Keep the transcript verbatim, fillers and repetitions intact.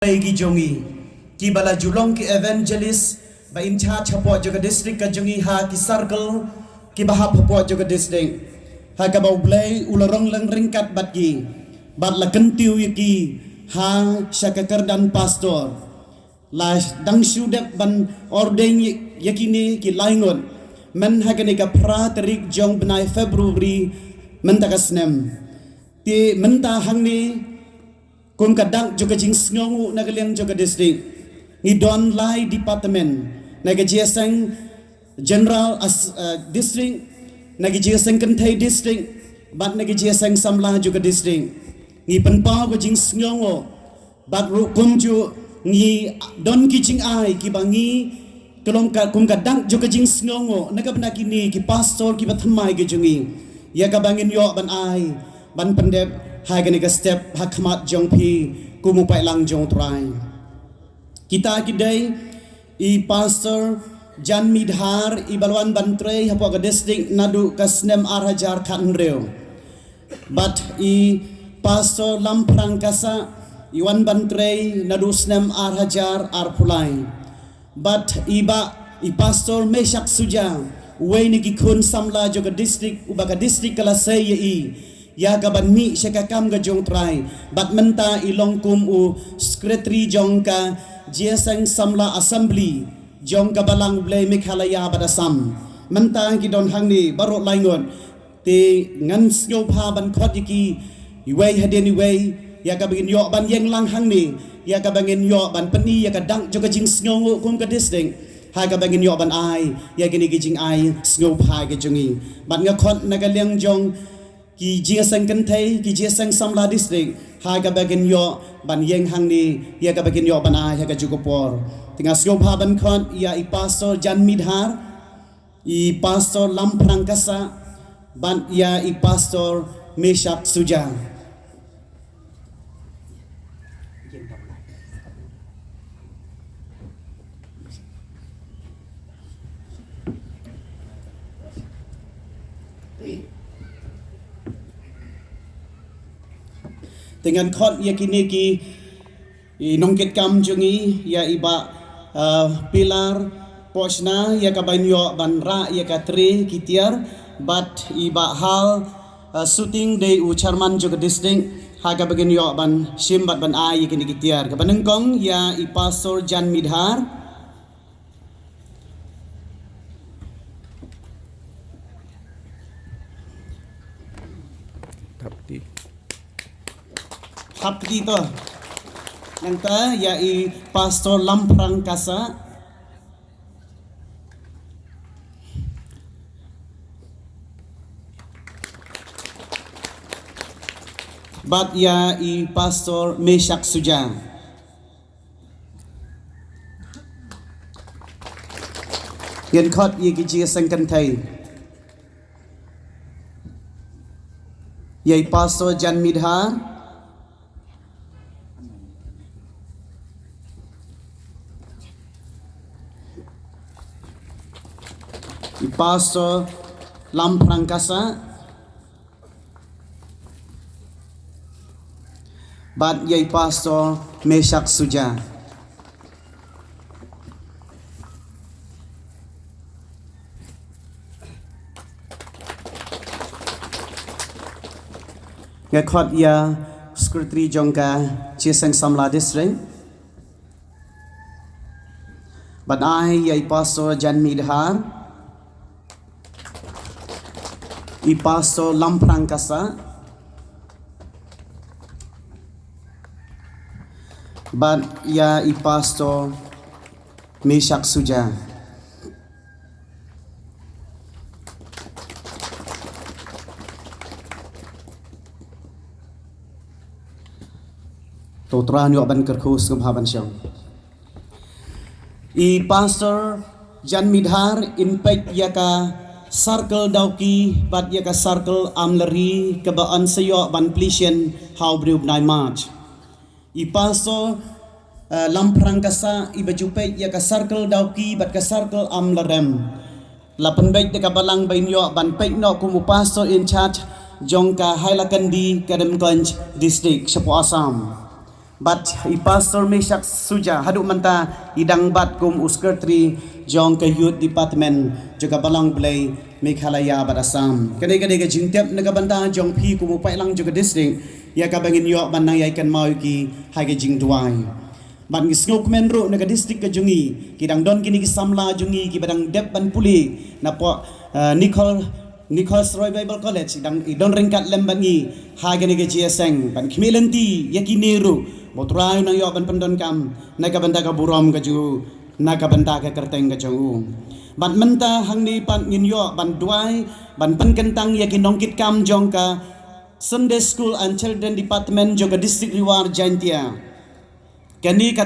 Blei ki jong ngi, kiba la ju long ki evangelist ba in charge hapoh jong ka district ka jong ngi ha ki circle kiba hap hapoh jong ka district. Ha kaba U Blei u la rong lang ryngkat bad ki, bad la kyntiew ïa ki ha sha ka kyrdan pastor. La dang shu dep ban ordain ïa, ïa kine ki lai ngut, myn ha kane ka phra tarik jong bnai February mynta ka snem. Te mynta hangne, kum ka dak jong ka jingsngewnguh na ka liang jong ka district, ngi don lai department, na ka jingïaseng general as, uh, district, na ka jingïaseng kynthei district, bad na ka jingïaseng samla jong ka district. Ngi pynpaw ka jingsngewnguh, bad ruh kumjuh ngi don ki jingai kiba ngi, ka long ka, kum ka dak jong ka jingsngewnguh na ka bynta kine ki pastor kiba thymmai ki jong ngi, ïa kaba ngin ïoh ban ai, ban pyndep ha kane ka step ha khmat jong phi kum u paidlang jong U Trai. Kita ki dei i Pastor Jan Midhar, iba la wan ban trei hapoh ka district naduh ka snem ar hajar khathynriew. Bad i Pastor Lamphrang Kasa, i wan ban trei naduh snem ar hajar arphew lai. Bad i bah, i Pastor Meshak Suja, uwei na ki khun samla jong ka district, uba ka district ka la sei ïa i, ïa ka ban mih sha ka kam ka jong U Trai. Bad mynta i long kum u secretary jong ka jingïaseng samla assembly jong ka Balang U Blei Meghalaya bad Assam. Mynta ki don hangne baroh lai ngut. Te ngan sngewbha ban khot ïa ki, iwei hadien iwei, ïa kaba ngin ïoh ban ïeng lang hangne, ïa kaba ngin ïoh ban pyni ïa ka dak jong ka jingsngewnguh kum ka district, ha kaba ngin ïoh ban ai ïa kine ki jingai sngewbha ki jong ngi. Bad nga khot na ka liang jong ki jingïaseng kynthei, ki jingïaseng samla district, ha kaba ngin ïoh ban ïeng hangne, ïa kaba ngin ïoh ban ai ha kajuh ka por. Te nga sngewbha ban khot ïa i Pastor Jan Midhar, i Pastor Lamphrang Kasa, bad ïa i Pastor Meshak Suja. Te ngan khot ïa kine ki i nongkitkam jong ngi, ïa i bah, uh, Pilar Pohshna, ïa ka ban ïoh ban rah ïa ka tray ki tiar, bad i bah Hal, uh, Suting, dei u chairman jong ka district, ha kaba ngin ïoh ban shim bad ban ai ïa kine ki tiar. Kaba nyngkong ïa i Pastor Jan Midhar. Thap kti. Thap kti to. Nangta ïa i Pastor Lamphrang Kasa. Bad ïa i Pastor Meshak Suja. Ngin khot ïa ki jingïaseng kynthei. Ïa i Pastor Jan Midhar. I Pastor Lamphrang Kasa. Bad ïa i Pastor Meshak Suja. Nga khot ïa secretary jong ka jingïaseng samla district. Bad ai ïa i Pastor Jan Midhar, i Pastor Lamphrang Kasa, bad ïa i Pastor Meshak Suja. To, U Trai un ïoh ban kyrkhu, sngewbha ban shong. I Pastor Jan Midhar in peit ïa ka circle Dawki bad ïa ka circle Amlari kaba yn sa ïoh ban plie shen ha u briew bnai March. I Pastor, eh, Lamphrang Kasa iba ju peit ïa ka circle Dawki bad ka circle Amlarem, la pynbeit da ka Balang ba in ïoh ban peit noh kum u Pastor in charge jong ka Hailakandi Karimganj District shapoh Assam. Bad i Pastor Meshak Suja, haduh mynta i dang bat kum u Secretary jong ka Youth Department jong ka Balang Blei Meghalaya bad Assam. Kane ka dei ka jingtip na ka bynta jong phi kum u paidlang jong ka district, ïa kaba ngin ïoh ban nang ïai kynmaw ïa ki ha ka jingduwai. Bad ngi sngewkmen ruh na ka district ka jong ngi, ki dang don kine ki samla jong ngi kiba dang dep ban pule napoh, eh, Nichols, Nichols Roy Bible College, dang i don ryngkat lem bad ngi ha kane ka jingïaseng. Bad khmih lynti ïa kine ruh, ba U Trai u nang ïoh ban pyndonkam na ka bynta ka burom ka jong u, na ka bynta ka kyrteng ka jong u. Bad mynta hangne pat ngin ïoh ban duwai, ban pynkyntang ïa ki nongkitkam jong ka Sunday School and Children Department jong ka District Ri War Jaintia. Kane ka